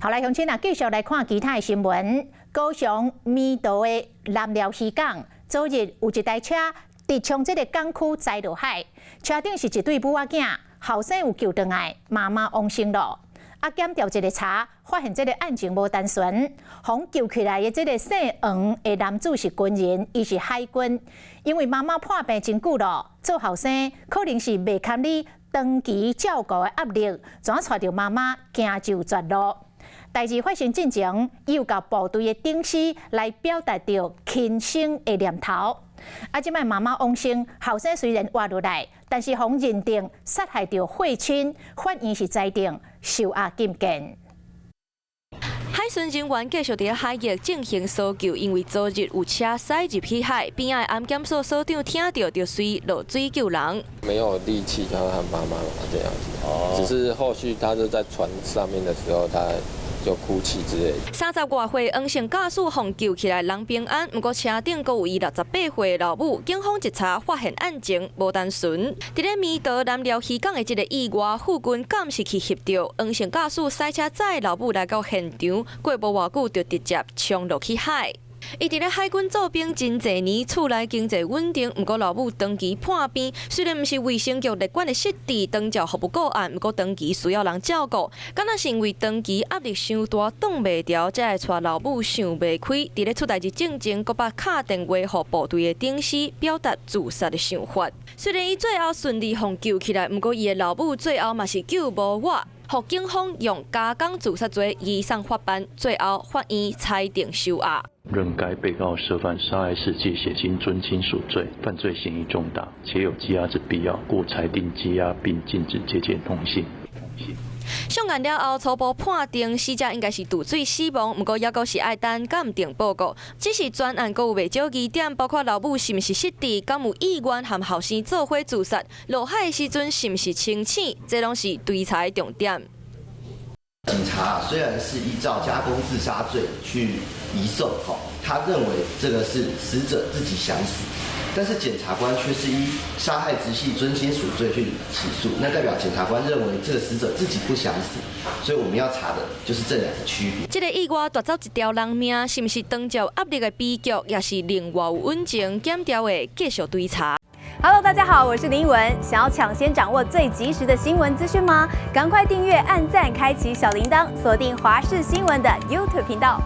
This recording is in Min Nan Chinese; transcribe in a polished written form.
好來，鄉親啊，繼續來看其他的新聞。高雄美桃的南寮漁港，昨日有一台車直衝這个港區栽落海，車頂是一對母仔囝，後生有救轉來，媽媽往生囉。啊，檢調一个查，發現這个案情無單純，予救起來的這个姓黃的男子是軍人，伊是海軍，因為媽媽破病真久囉，做後生可能是袂堪你長期照顧的壓力，怎帶著媽媽行就絕路。代誌發生進前，伊有共部隊的頂司來表達著輕生的念頭。啊，這擺媽媽往生，後生雖然活落來，但是予認定殺害著血親，法院是裁定收押禁見。海巡人員繼續佇海域進行搜救，因為昨日有車駛入去海，邊仔的安檢所所長聽著就隨落水救人。沒有力氣叫他媽媽這樣子，只是後續他就在船上面的時候，他就哭泣之類。30外歲黃姓駕駛予救起來人平安，毋過車頂閣有伊68歲老母。警方一查發現案情無單純。佇咧美桃南寮漁港的這个意外，附近監視器翕著黃姓駕駛駛車載老母來到現場，過無偌久就直接衝落去海。伊佇咧海軍做兵真濟年，厝內經濟穩定，毋過老母長期破病，雖然毋是衛生局列管的失智長照服務個案，毋過長期需要人照顧，敢若是因為長期壓力傷大，擋袂牢，才會帶老母想袂開。佇咧出代誌進前，閣捌敲電話予部隊的頂司，表達自殺的想法。雖然伊最後順利予救起來，毋過伊的老母最後嘛是救無活。予警方用加工自殺罪移送法辦，最後法院裁定收押。認該被告涉犯殺害實際血親尊親屬罪，犯罪嫌疑重大，且有羈押之必要，故裁定羈押並禁止接見通信。上案了後，初步判定死者應該是墜水死亡，毋過猶閣是愛等鑑定報告。只是全案閣有袂少疑點，包括老母是毋是失智，敢有意願和後生做伙自殺，落海的時陣是毋是清醒，這攏是追查的重點。警察雖然是依照加工自殺罪去移送，他認為這個是死者自己想死，但是檢察官卻是依殺害直系尊親屬罪去起訴，那代表檢察官認為這個死者自己不想死，所以我們要查的就是這兩個區別。這个意外奪走一條人命，是毋是長照壓力的悲劇，抑是另外有隱情？檢調會繼續追查。 Hello，大家好，我是林文。想要搶先掌握最及時的新聞資訊嗎？趕快訂閱、按讚、開啟小鈴鐺，鎖定華視新聞的 YouTube 頻道。